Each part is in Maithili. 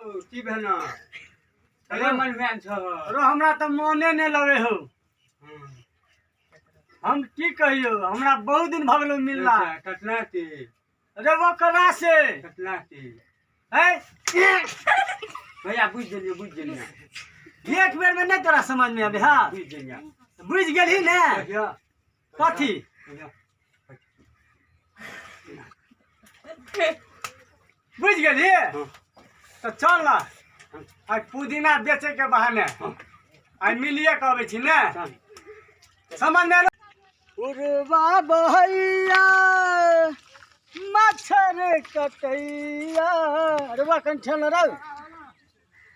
की भेल अरे मन भेल छ? रो हमरा तऽ मोने नहि लगै हौ। हम की कहियौ, हमरा बहुत दिन भऽ गेलौ मिलला। कतना के? रे वो कना से कतना के है? भैया बुझि गेलियै, बुझि गेलियै। एक बेर में नहीं तोरा समझ में आबे? हाँ, बुझि गेलियै। बुझि गेलही ने? कहिया? कथी? कहिया? बुझि गेलही? हाँ। तऽ चल ना, आइ पुदीना बेचे के बहाने आइ मिलिए के अबै छी ने। चल। समझ में आलो? उड़वा बहैया मच्छर कटैया। अरे वाह, कन ठेल रौ।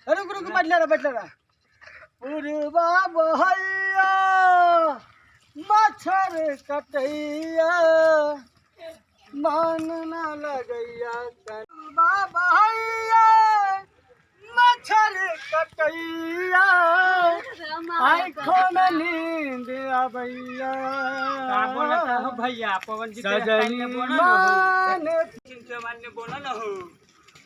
रुक रुक, बैठले रह, बैठले रह। उड़वा बहैया मच्छर कटैया, मन न लगैया। उड़वा बहैया मच्छर कटैया, आँखों में नींद आबैया। का बोलत हो भैया? पवन जी के सजनी बोला न हो। मान सिंह के बोला न हो।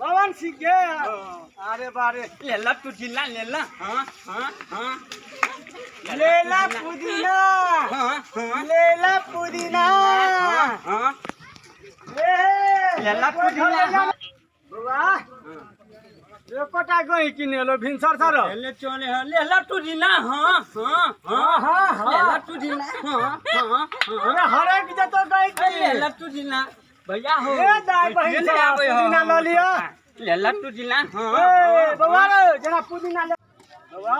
पवन सिंह के। हाँ। अरे बारे। ले ला तू जिला ले ला। हाँ हाँ हाँ। लेला पुदीना। हाँ हाँ। लेला पुदीना। हाँ हाँ। ए, लेला पुदीना। बौआ, एकोटा गही किने एलो भिनसर सर। ले चले है, ले ला तू जिला। हाँ हाँ हाँ हाँ। हाँ ले ला हाँ। तू जिला। हाँ हाँ हाँ। अरे हरेक जतो गही ले किने। ला तू जिला भैया हो। ए दाइ बहिन ले आबै हो। पुदीना लऽ लिअ। ले ला तू जिला। हाँ। ए बौआ रे, जेना पुदीना ले। बौआ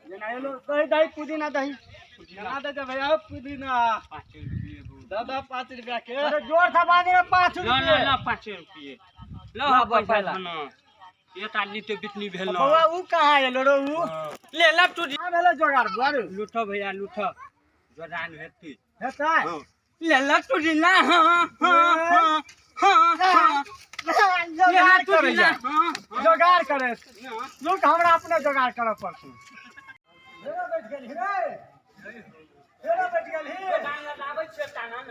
जेना एलो दही, दही पुदीना, दही केना दे छै भैया पुदीना? 5 रुपये हो। दादा, 5 रुपया के। अरे जोर से बाजे रे, 5 लो लो। रुपये। लो, 5 रुपये लो। लो पैसा पैसा। न एक आदमी तो बिकनी भेल न। बौआ, उ कहाँ एलो रे उ? ले ला तू। कहाँ भेलो जोगाड़ बुआ रे? लूठो भैया, लूठो, जोड़ान हेती। हेतै? ले ला तू जिला। हाँ हाँ हाँ हाँ हाँ। ले ला जोगाड़ तू जिला। करैया। हाँ हाँ। जोगाड़ करे, रुक, हमरा अपने जोगाड़ करऽ पड़तै। हेरो बैठ गेलही रे, हेरो बैठ गेलही। जोड़ान लगाबै छियै ताना न।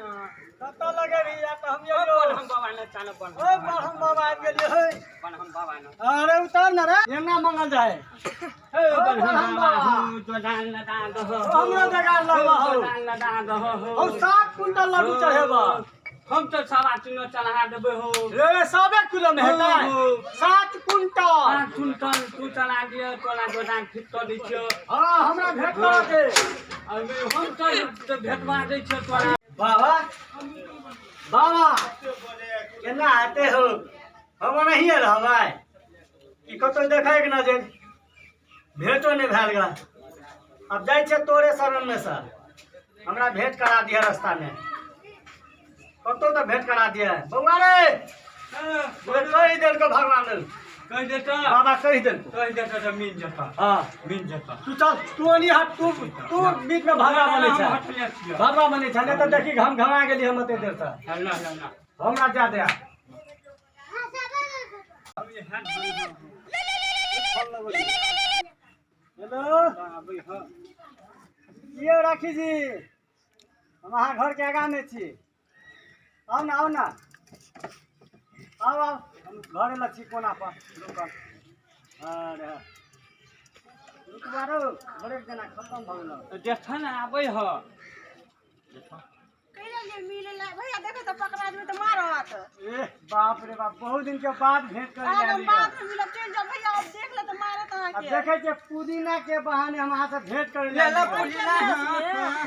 कतऽ लगे रही तऽ हम ओ एलियौ। बन हम बाबा न चाना बन। ओ बरहम बाबा आबि गेलियै है। बन हम बाबा न। अरे उतर न रे, एना मंगल जाए। हे ओ बन बरहम हम बाबा बाबा। हो, जोड़ान लगा दहो। हमरो जोगाड़ लगबा हौ। जोड़ान लगा दहो हो। हौ, 7 कुंटल लड्डू चढ़ेबा। हम तो 3.25 चढ़ा देबै हो। रे 1.25 किलो में हेतै? हो। 7 कुंटल। 7 कुंटल तू चढ़ा दिअ, तोरा जोड़ान ठीक कऽ दै छियौ। हाँ, हमरा भेंट करऽ दे। अबे हम तऽ भेटवा दै छियौ तोरा। बाबा, बाबा, केना हेतै हो? हम ओनाहिए रहबै कि कतहु देखैके नजर भेंटो नहि भेल गे। आब जाइ छियै तोरे शरणमे सर, हमरा भेंट करा दिहऽ। रास्तामे कतहु तऽ भेंट करा दिहऽ। बौआ रे, कहि देलको भगवान। कहि देतऽ। बाबा कहि देलको। कहि देतऽ तऽ मिल जेतऽ। हाँ। मिल जेतऽ। तू चल, तू ओनी हट, तू तू बीच में भगवा बनै छै। हटले छियै। भगवा बनै छै, नहि तऽ देखी हम घमा गेली हम एते देर से। ल ल ल। हमरा जा दे। हेलो, यौ राखी जी, हम अहाँ घरके आगाँमे छी। आउ ने, आउ ने, आउ आउ। हम घरे लग छी कोना पर रुकल। अरे रुकबा रौ, ब्रेक जेना खतम भऽ गेल। देखऽ ने, आबै ह। कैला लिए मिले ला भैया? देखो तो, पकड़ा देबै तऽ मारत। ए बाप रे बाप, बहुत दिन के बाद भेंट करे आब हम आएली। बाद में मिलब, चलि जाओ भैया, अब देख ले तऽ मारत अब अहाँके। देखै छियै, पुदीना के बहाने हम अहाँ से भेंट करे ले ला आएली। पुदीना।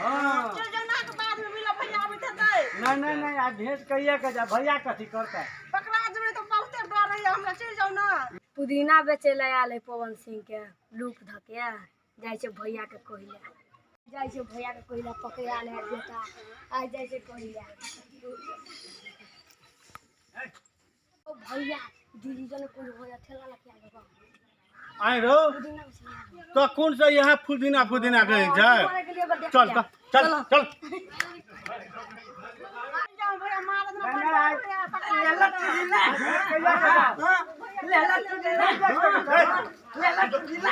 हाँ। चलि जाओ ना, अहाँके बाद में मिलब, भैया आबैत हेतै। नहीं नहीं नहीं, आज भेंट करिए के जा। भैया कथी करतै? पकड़ा जेबै तऽ बहुते डर होइया हमरा, चलि जाउ ना। पुदीना बेचै लए आयल है पवन सिंह के लूप धके। जाइ छै भैया के कहै, जाइ छै भैया के कहै, पकड़ायल है बेटा। आइ जाइ छै कहै। ओ भैया, दीदी जने कोन भैया ठेला लके आयल बा। आइ रौ। पुदीना बेचै लए आयल। तो कोन से यहाँ पुदीना पुदीना कहै छै? मारे के लिए देख चल। लिया। चल चल। चलि जाउ भैया, मारत ना। नहीं, बड़ नहीं, डर होइया, पकड़ा जेबै तऽ। भेंट करिए के जा। ले ला पुदीना। ले ला पुदीना।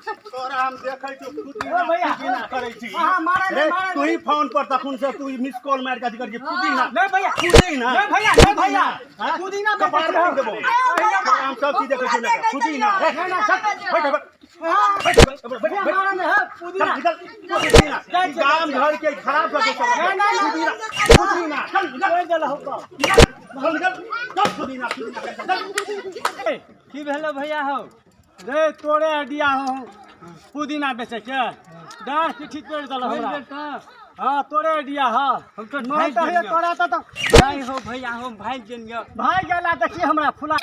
तोरा हम देखै छियौ ओ भैया। फुदीना करै छी। अहाँ मारै रे, नहि, मारै तू ही फोन पर तखन से तू मिस कॉल मारि के अथी करै छी पुदीना। नहि भैया, पुदीना। नहि भैया, नहि भैया। हाँ? पुदीना बेचै कपार छी हम। फोड़ि देबौ। तोरा हम सब चीज देखै छियौ लड़का। पुदीना। रे, चल, बैठ, बैठ। हाँ, बैठ, बैठ, बैठ, भैया, बैठ। मारै नहि, हाँ, पुदीना। चल, निकल। पुदीना। जाइ ई छी, गाम घर के खराब कर दे सब। नहि, नहि, पुदीना, पुदीना। चल, निकल। तोड़ि देलहुँ तऽ। चल, निकल। चल, पुदीना, पुदीना। चल। की भेलो भैया हो? रे तोरे आइडिया हो पुदीना बेचे के, डाँड़ पिठी तोड़ि देलहुँ हमरा। हाँ, तोरे आइडिया हो। हम तो नहीं भागि तऽ गेलियौ। तोरा तऽ नहीं हो भैया, हम भागि गेलियौ। भागि गेला। देखिए हमरा फुला।